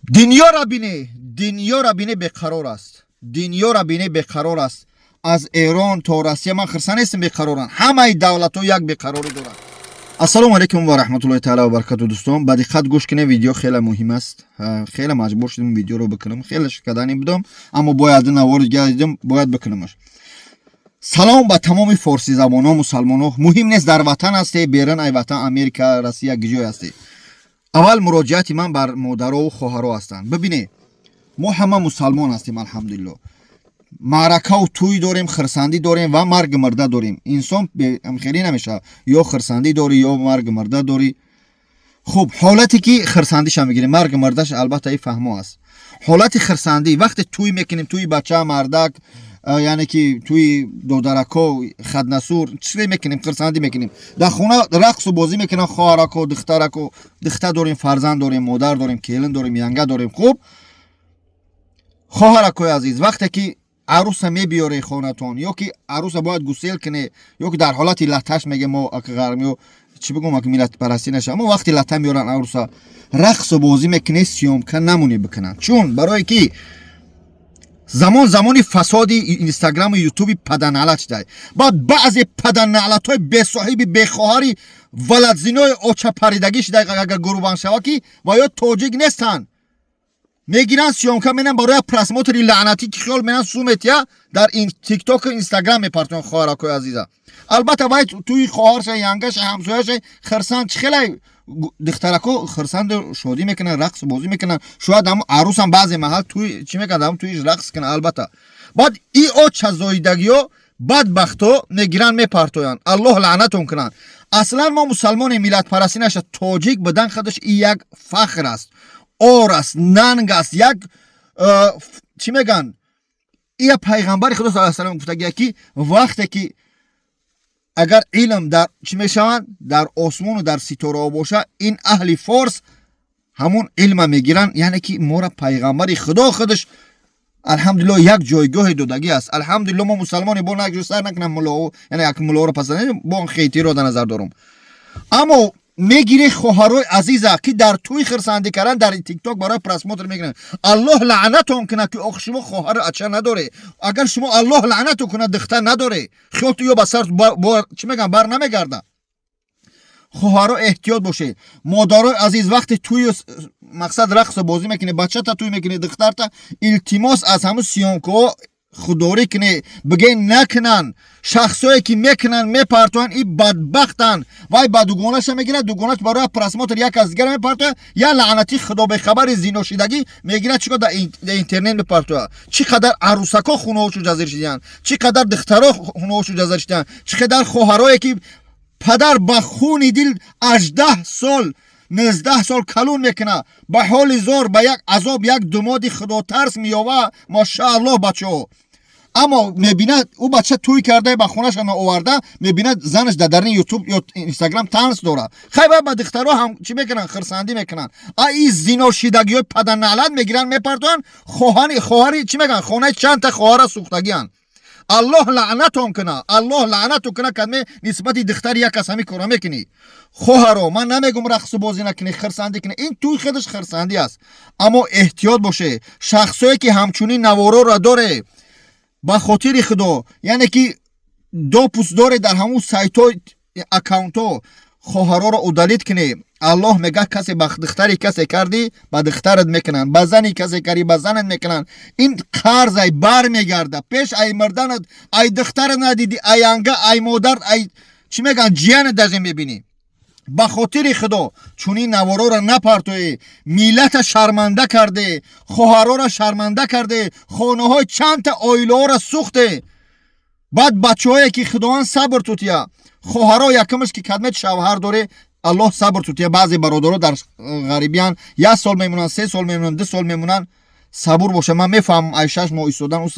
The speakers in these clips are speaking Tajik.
Дунёра бине, дунёра бине, беқарор аст. Дунёра бине, беқарор аст. Аз Эрон то Россия ман хирсан нестам, беқароранд. Ҳамаи давлатҳо як беқарорӣ доранд. Ассалому алайкум ва раҳматуллоҳи таала ва баракату. Дӯстон, ба диққат гӯш кунед, видео хеле муҳим аст. Хеле маҷбур шудем видеоро бикунам, хеле шикадани будам, аммо бояд навори дига дидам, бояд бикунамаш. Салом ба тамоми форсизабонҳо, мусалмонҳо. Муҳим нест, дар ватан ҳасте, берун ай ватан, Америка, Россия, гиҷое ҳасте. Аввал муроҷиати ман бар модарову хоҳаро ҳастанд. Бибине, мо ҳама мусалмон ҳастем, алҳамдулилло. Маъракаву тӯй дорем, хирсандӣ дорем ва марги мурда дорем. Инсон хеле намешавад, ё хирсандӣ дорӣ, ё марги мурда дорӣ. Хуб, ҳолате ки хирсандиша мегирем, марги мурдаш албатта и фаҳмо аст. Ҳолати хирсандӣ, вақте тӯй мекунем, тӯи бача, мардак, яъне ки тӯи додарако, хаднасур чизе мекунем, хирсандӣ мекунем, дар хона рақсу бозӣ мекунам, хоҳарако, духтарако, духтар дорем, фарзанд дорем, модар дорем, келин дорем, янга дорем. Хуб, хоҳаракои азиз, вақте ки арӯса мебиёре хонатон, ё ки арӯса бояд гусел куне, ё ки дар ҳолати латаш мегем мо, ака ғармиё, чӣ бигӯм, ака миллатпарастӣ наша, аммо вақти лата меёранд арӯса, рақсу бозӣ мекуне, съёмка намоне бикунанд. Чун барое ки замон замони фасоди Инстаграму Ютуби паданалат шудай. Баъд баъзе паданалатҳои бесоҳиби, бехоҳари, валадзинои очапаридагӣ шудай, агар гурубан шава, ки ва ё тоҷик нестанд, мегиранд, съёмка менан барои просмотри лаънатӣ, ки хиёл менан суметия, дар Тиктоку Инстаграм мепартоян. Хоҳаракои азиза, албатта, вай туи хоҳарша, янгаша, ҳамсояша хирсанд, чӣ хелай духтарако хирсанду шодӣ мекунанд, рақсу бозӣ мекунанд. Шояд ҳам арӯсам баъзе маҳал туи чӣ мекунад, ҳам туиш рақс кунад, албатта. Баъд и очазоидагиҳо, бадбахто мегиранд, мепартоянд. Аллоҳ лаънатон кунанд. Аслан мо мусалмони, миллатпарастӣ наша, тоҷик будан худаш и як фахр аст, ор аст, нанг аст, як чӣ мегӯянд, ия пайғамбари Худо саллаллоҳу алайҳи васаллам гуфтагия, ки вақте ки агар илм дар чӣ мешаванд, дар осмону дар ситораҳо бошад, ин аҳли форс ҳамун илма мегиранд. Яъне ки мора пайғамбари Худо худаш, алҳамдулилло, як ҷойгоҳе додагӣ аст. Алҳамдулилло, мо мусалмоне, бо як сар накунам муллоҳо, яъне як муллоҳоро пас бо он хейтиро дар назар дорам. Аммо мегири, хоҳарои азиза, ки дар тӯй хирсандӣ кардан дар Тикток барои просмотр мегиранд. Аллоҳ лаънатон кунад, ки ох, шумо хоҳару ача надоре. Агар шумо, Аллоҳ лаънатон кунад, духтар надоре, хиёлту ё ба сар чӣ мегӯям, бар намегарда. Хоҳаро, эҳтиёт бошед. Модарои азиз, вақте тӯю мақсад рақсу бозӣ мекунӣ, бачата тӯй мекунӣ, духтарта, илтимос, аз ҳамун съёмкаҳо худдорӣ кунӣ, бигӯй накунанд. Шахсое ки мекунанд, мепартоянд, и бадбахтанд. Вай ба дугонаша мегирад, дугонаш барои просмотр як аз дигар мепартояд. Я лаънатӣ, худобехабари зиношидагӣ мегирад, чӣ кор, дар интернет мепартояд. Чӣ қадар арӯсако хунаҳошу ҷазир шидиянд, чӣ қадар духтаро хунаҳошу ҷазир шидиянд, чӣ қадар хоҳарое ки падар ба хуни дил 18 сол, 19 сол калон мекунад, ба ҳоли зор, ба як азоб, як думоди худотарс меёва, машааллоҳ, бачаҳо. Аммо мебинад, ӯ бача тӯй карда, ба хонаша наоварда, мебинад, занаш дар дарни Ютуб ё Инстаграм танс дорад. Хай, ба духтаро ҳам чӣ мекунанд? Хирсандӣ мекунанд. А и зиношидагиҳои паданалат мегиранд, мепартоянд. Хоҳани хоҳари чӣ мегӯянд, хонаи чандта хоҳара сӯхтагианд. Аллоҳ лаънатон кунад, Аллоҳ лаънатон кунад, кадме нисбати духтари як кас ҳамин кора мекунӣ. Хоҳаро, ман намегум рақсу бозӣ накунӣ, хирсандӣ кунӣ, ин тӯй худаш хирсандӣ аст, аммо эҳтиёт боше. Шахсое ки ҳамчунин навороро доре, ба хотири Худо, яъне ки допуск доре дар ҳамун сайтҳо, аккаунтҳо, хоҳароро удалить кунӣ. Аллоҳ мега, касе ба духтари касе кардӣ, ба духтарат мекунанд, ба зани касе кардӣ, ба занат мекунанд. Ин қарз ай бар мегарда. Пеш ай мурданат ай духтарат надидӣ, ай анга, ай модар, ай чӣ мегӯянд, ҷиянат даже мебинӣ. Ба хотири Худо, чунин навороро напартоӣ. Миллата шарманда карде, хоҳароро шарманда карде, хонаҳои чандта оилаҳоро сӯхте. Баъд бачаҳое ки Худованд сабр тутия, хоҳаро, якумаш ки кадмет шавҳар доре, Аллоҳ сабр тутия. Баъзе бародаро дар ғарибиян, як сол мемонанд, 3 сол мемонанд, 2 сол мемонанд, сабур боша. Ман мефаҳмам, ай 6 моҳ истодан ус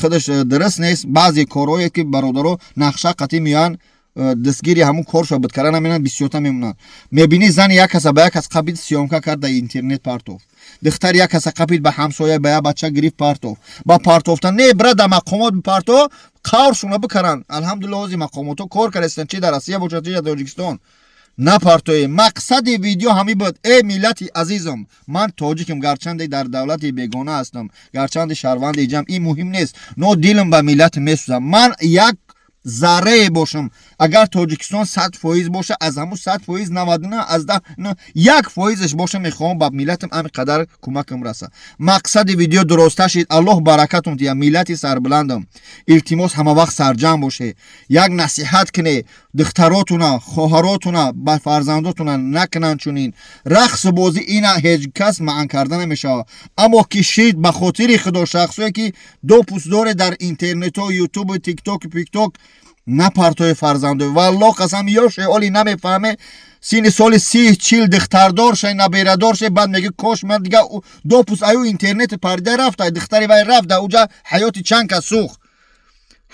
худаш дуруст нест. Баъзе корҳое ки бародаро нақша қатъӣ меоянд, дастгири ҳамун коршо будкара намемонанд, бисёрта мемонанд. Мебинӣ, зани як каса ба як кас қапид, съёмка кард, дар интернет партов. Духтари як каса қапид, ба ҳамсоя, ба як бача гирифт, партов. Ба партофта не, бира дар мақомот партов, қавршуна бикаранд. Алҳамдулилла, ҳозир мақомотҳо кор кардастанд, чи дар Россия бошад, чи дар Тоҷикистон. Напартоед. Мақсади видео ҳамин буд. Э, миллати азизам, ман тоҷикам, гарчанде дар давлати бегона ҳастам, гарчанде шаҳрванди ҷамъ, ин муҳим нест, но дилам ба миллат месӯзам. Ман як заррае бошам, агар Тоҷикистон 100% боша, аз ҳамун 100% 99 аз даҳ 1 фоизаш боша, мехоҳам ба миллатам ҳамин қадар кӯмакам раса. Мақсади видео дуроста шид. Аллоҳ баракатум диҳа, миллати сарбуландам. Илтимос, ҳама вақт сарҷамъ боше. Як насиҳат куне духтаротуна, хоҳаротуна, ба фарзандотуна, накунанд чунин рақсу бозӣ. Ина ҳеҷ кас маън карда намешавад, аммо ки шид, ба хотири Худо, шахсое ки допуск доре дар интернетҳо, Ютубу, Тиктоку, Пикток, напартои фарзандо. Валлоҳ қасам, ёше оли намефаҳме, синни соли 30-40 духтардор шай, наберадор шай, баъд меги: «Кош ман дига допуск аю интернети парида рафта, духтари вай рафта, уҷа ҳаёти чанд кас сӯхт».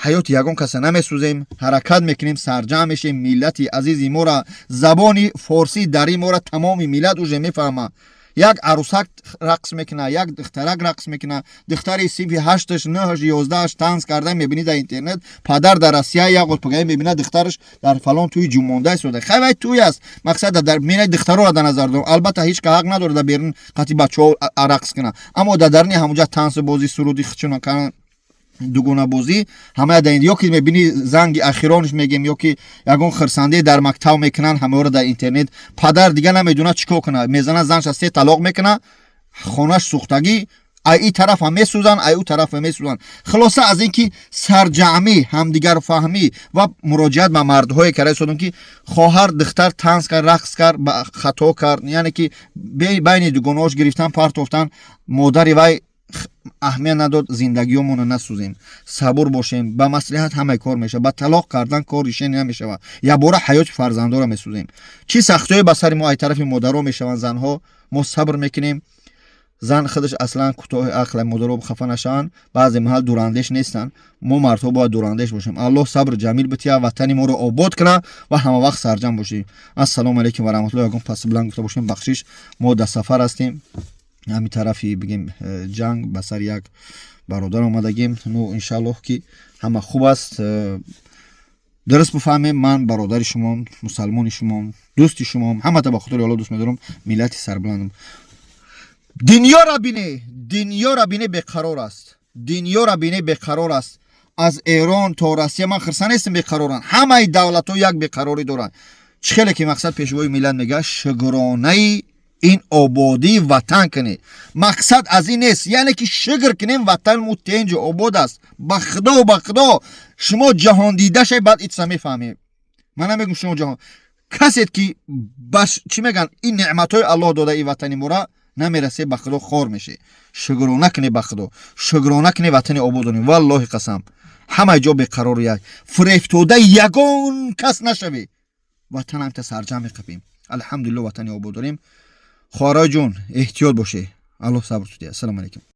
Ҳаёти ягон каса намесӯзем, ҳаракат мекунем, сарҷамъ мешем. Миллати азизи мора, забони форсии дари мора тамоми миллат уже мефаҳмад. Як арӯсак рақс мекунад, як духтарак рақс мекунад, духтари синфи ҳашташ, нӯҳаш, 11аш танс карда мебинӣ дар интернет. Падар дар Россия, як пагаи мебинад, духтараш дар фалон тӯи ҷумонда истода. Хай, вай тӯй аст, мақсад дар мена духтароро дар назар дорам. Албатта, ҳеҷ ка ҳақ надорад дар берун қати бачаҳо рақс кунад, аммо дар дарни ҳамуҷа тансу бозӣ, суруди хичуна, дугонабозӣ ҳамая дар ё ки мебинӣ, занги ахиронш мегем, ё ки ягон хирсандие дар мактаб мекунанд, ҳамаро дар интернет. Падар дига намедонад чӣ кор кунад, мезанад, занша се талоқ мекунад, хонаш сӯхтагӣ, ай и тараф ҳам месӯзанд, ай ӯ тараф ҳам месӯзанд. Хулоса, аз ин ки сарҷамъӣ, ҳамдигарфаҳмӣ ва муроҷиат ба мардҳое карда истодам, ки хоҳар, духтар танс кард, рақс кард, хато кард, яъне ки байни дугонаҳош гирифтан, партофтан, модари вай аҳамият надод. Зиндагиёмонро насӯзем, сабур бошем, ба маслиҳат ҳамаи кор мешавад. Ба талоқ кардан кор решение намешавад, якбора ҳаёти фарзандоро месӯзем. Чӣ сахтиҳое ба сари мо ай тарафи модаро мешаванд, занҳо, мо сабр мекунем. Зан худаш аслан кӯтоҳи ақл, модаро хафа нашаванд, баъзе маҳал дурандеш нестанд. Мо мардҳо бояд дурандеш бошем. Аллоҳ сабр ҷамил бития, ватани моро обод кунад ва ҳама вақт сарҷамъ бошем. Ассалому алайкум ва раҳматуллоҳ. Ягон пасбланд гуфта бошем, бахшиш. Мо дар сафар ҳастем, ҳамин тарафи бигем ҷанг ба сари як бародар омадагим. Ну, иншааллоҳ, ки ҳама хуб аст. Дуруст бифаҳмем, ман бародари шумом, мусалмони шумом, дӯсти шумом, ҳамата ба хотири Аллоҳ дӯст медорам. Миллати сарбуландам, дунёра бине, дунёра бине, беқарор аст, дунёра бине, беқарор аст, аз Эрон то Россия. Ман хирса нестам, беқароранд ҳамаи давлатҳо, як беқарорӣ доранд. Чӣ хеле ки мақсад пешвои миллат мегӯяд: «Шукронаи ин ободии ватан кунед». Мақсад аз ин нест, яъне ки шукр кунем, ватанму тенҷу обод аст. Ба Худо, ба Худо, шумо ҷаҳондида шай, баъд итса мефаҳмед. Ман намегӯм шумо ҷаҳон касед ки чӣ мегӯянд, ин неъматҳои Аллоҳ дода ин ватани мора намерасе, ба Худо, хор меше. Шукрона кунед, ба Худо шукрона кунед, ватани обод дорем. Валлоҳи қасам, ҳамаи ҷо беқарору як фирефтода ягон кас нашавед. Ватан ҳамта сарҷамъ меқапем. Алҳамдулилло, ватани обод дорем. Хоҳарои ҷон, эҳтиёт боше, Аллоҳ сабр тудия. Ассалому алайкум.